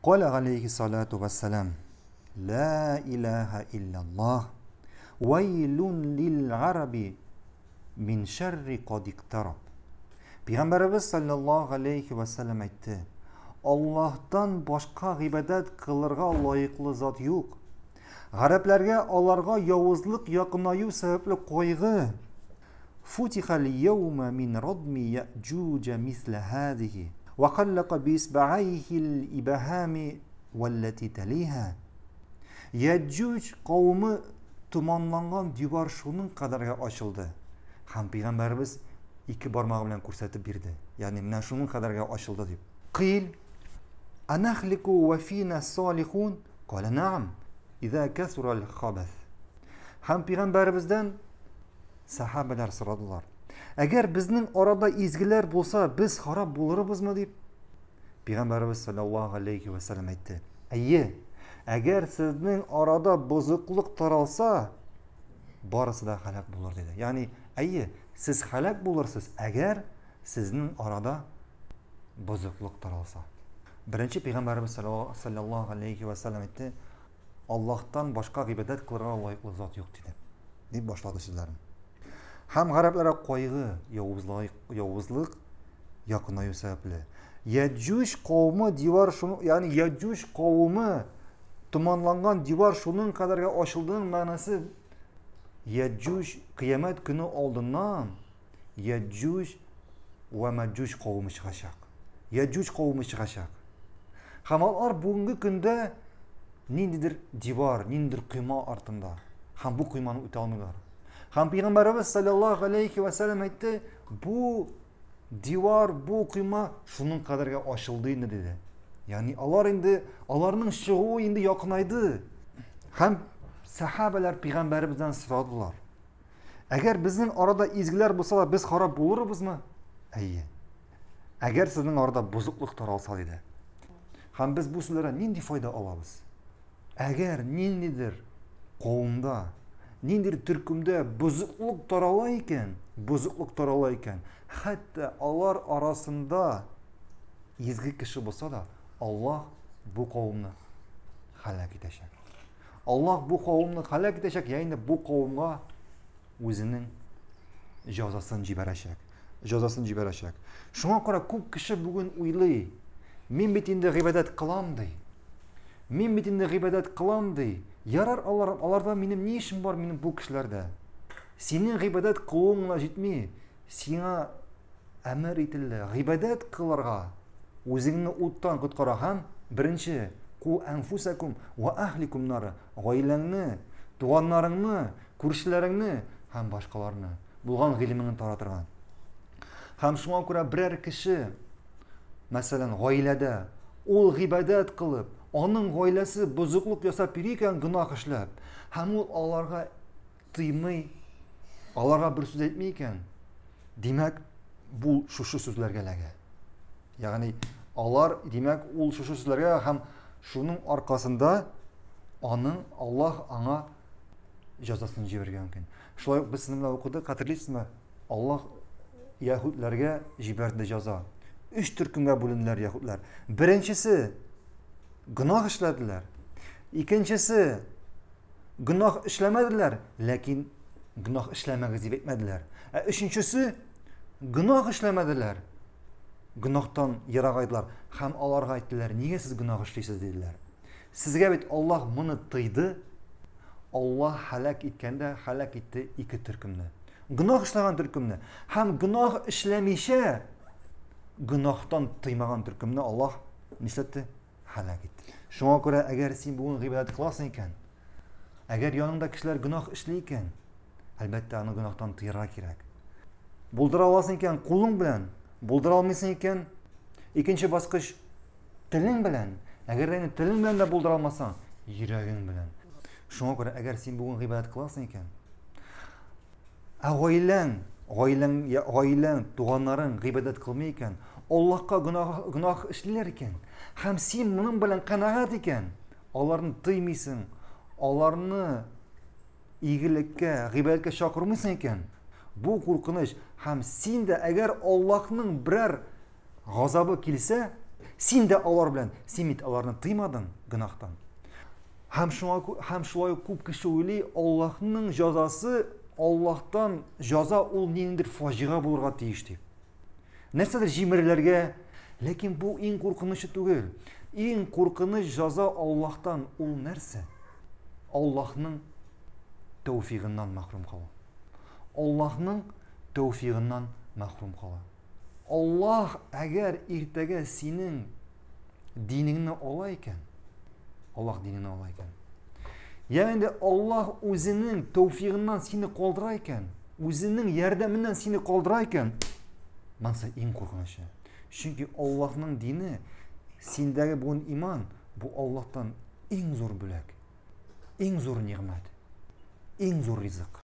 Каля галәйһи салату вассалам, Ла илаһа илляллаһ, вәйлүн лил араби мин шәрри кад иктараб. Пәйгамбәребез саллаллаһу галәйһи вәсәлләм әйтте: Аллаһтан башка гыйбадәт кылырга лаеклы зат юк. Гарәпләргә аларга явызлык якынаю сәбәпле кайгы. Футихал яума мин радми яъҗуҗа мисла һазихи ва халлака бисбаайхил ибахами валлати талиха. Яҗуҗ кавымы томанланган дивар шуның кадәргә ачылды. Һәм пәйгамбәребез ике бармагы белән күрсәтеп бирде. Ягъни менә шуның кадәргә ачылды дип. Кыйл анахлику ва фина салихун? Кала наам, иза касурал хабас. Һәм пәйгамбәребездән сахабалар сорадылар. Әгәр безнең арада изгеләр булса, без харап булырбызмы дип? Пәйгамбәребез саллаллаһу алейхи ва саллям әйтте. Әйе, әгәр сезнең арада бозыклык таралса, барысы да һәлак булыр диде. Ягъни, әйе, сез һәлак булырсыз, әгәр сезнең арада бозыклык таралса. Беренче пәйгамбәребез саллаллаһу алейхи ва саллям әйтте, Аллаһтан башка гыйбадәт кылырга лаеклы зат юк диде. Дип башлады сүзләрен. Һәм гарәпләргә кайгы, явызлык, явызлык якынаю сәбәпле. Яҗүҗ кавымы дивар шуны, ягъни Яҗүҗ кавымы томанланган дивар шуның кадәргә ачылдының мәгънәсе Яҗүҗ кыямәт көне алдыннан Яҗүҗ вә Мәҗүҗ кавымы чыгачак. Яҗүҗ кавымы чыгачак. Һәм алар бүгенге көндә ниндидер дивар, ниндидер койма артында. Һәм бу койманы үтә алмыйлар. Һәм Пәйгамбәребез саллаллаһу алейхи ва саллям әйтте, бу дивар, бу койма шуның кадәргә ачылды инде диде. Ягъни алар инде аларның чыгуы инде якынайды. Һәм сахабалар пәйгамбәребездән сорадылар. Әгәр безнең арада изгеләр булса да, без харап булырбызмы? Әйе. Әгәр сезнең арада бозыклык таралса, диде. Һәм без бу сүзләрдән нинди файда алабыз? Әгәр ниндидер кавымда, ниндидер төркемдә бозыклык тарала икән, бозыклык тарала икән, хәтта алар арасында изге кеше булса да, Аллаһ бу кавымны һәлак итәчәк. Аллаһ бу кавымны һәлак итәчәк, я инде бу кавымга үзенең җәзасын җибәрәчәк. Җәзасын җибәрәчәк. Шуңа күрә күп кеше бүген уйлый, мин бит инде гыйбадәт кылам ди. Мин бит инде гыйбадәт кылам ди. Ярар алар, аларда минем ни эшем бар минем бу кешеләрдә? Синең гыйбадәт кылуың гына җитми. Сиңа әмер ителде гыйбадәт кылырга, үзеңне уттан коткара һәм беренче ку әнфусакум ва әһликум нара, гаиләңне, туганнарыңны, күршеләреңне һәм башкаларны булган гыйлемеңне таратырга. Һәм шуңа күрә берәр кеше, мәсәлән, гаиләдә ул гыйбадәт кылып, аның гаиләсе бозыклык ясап йөри икән, гөнаһ эшләп, һәм ул аларга тыймый, аларга бер сүз әйтми икән, димәк, бу шушы сүзләргә эләгә. Ягъни алар, димәк, ул шушы сүзләргә һәм шуның аркасында аның Аллаһ аңа җәзасын җибәрергә мөмкин. Шулай ук без сезнең белән укыдык, хәтерлисезме? Аллаһ яһүдләргә җибәрде җәза. Өч төркемгә бүленделәр яһүдләр. Беренчесе гөнаһ эшләделәр. Икенчесе Гөнаһ эшләмәделәр, ләкин гөнаһ эшләмәгез дип әйтмәделәр. Ә өченчесе гөнаһ эшләмәделәр. Гөнаһтан ерагайдылар һәм аларга әйттеләр, нигә сез гөнаһ эшлисез диделәр. Сезгә бит Аллаһ моны тыйды. Аллаһ һәлак иткәндә һәлак итте ике төркемне. Гөнаһ эшләгән төркемне һәм гөнаһ эшләмичә гөнаһтан тыймаган төркемне Аллаһ нишләтте? һәлак итте. Шуңа күрә, әгәр син бүген гыйбадәт кыласың икән, әгәр яныңда кешеләр гөнаһ эшли икән, әлбәттә, аны гөнаһтан тыярга кирәк. Булдыра аласың икән, кулың белән, булдыра алмыйсың икән, икенче баскыч телең белән, әгәр дә инде телең белән дә булдыра алмасаң, йөрәгең белән. Шуңа күрә, әгәр син бүген гыйбадәт кыласың икән, Ә гаиләң, гаиләң, гаиләң, туганнарың гыйбадәт кылмый икән, Аллаһка гөнаһ, гөнаһ эшлиләр икән, һәм син моның белән канәгать икән, аларны тыймыйсың, аларны игелеккә, гыйбадәткә чакырмыйсың икән, бу куркыныч. Һәм син дә, әгәр Аллаһның берәр газабы килсә, Син дә алар белән, син бит аларны тыймадың гөнаһтан. Һәм шуңа һәм шулай ук күп кеше уйлый, Аллаһның җәзасы, Аллаһтан җәза ул ниндидер фаҗига булырга тиеш дип. Нәрсәдер җимерелергә, ләкин бу иң куркынычы түгел. Иң куркыныч җәза Аллаһтан ул нәрсә? Аллаһның тәүфигыннан мәхрүм калу. Аллаһның тәүфигыннан мәхрүм кала. Аллаһ әгәр иртәгә синең динеңне ала икән, Аллаһ динеңне ала икән. Я инде Аллаһ үзенең тәүфигыннан сине калдыра икән, үзенең ярдәменнән сине калдыра икән, монысы иң куркынычы. Чөнки Аллаһның дине, синдәге бүген иман, бу Аллаһтан иң зур бүләк, иң зур нигъмәт, иң зур ризык.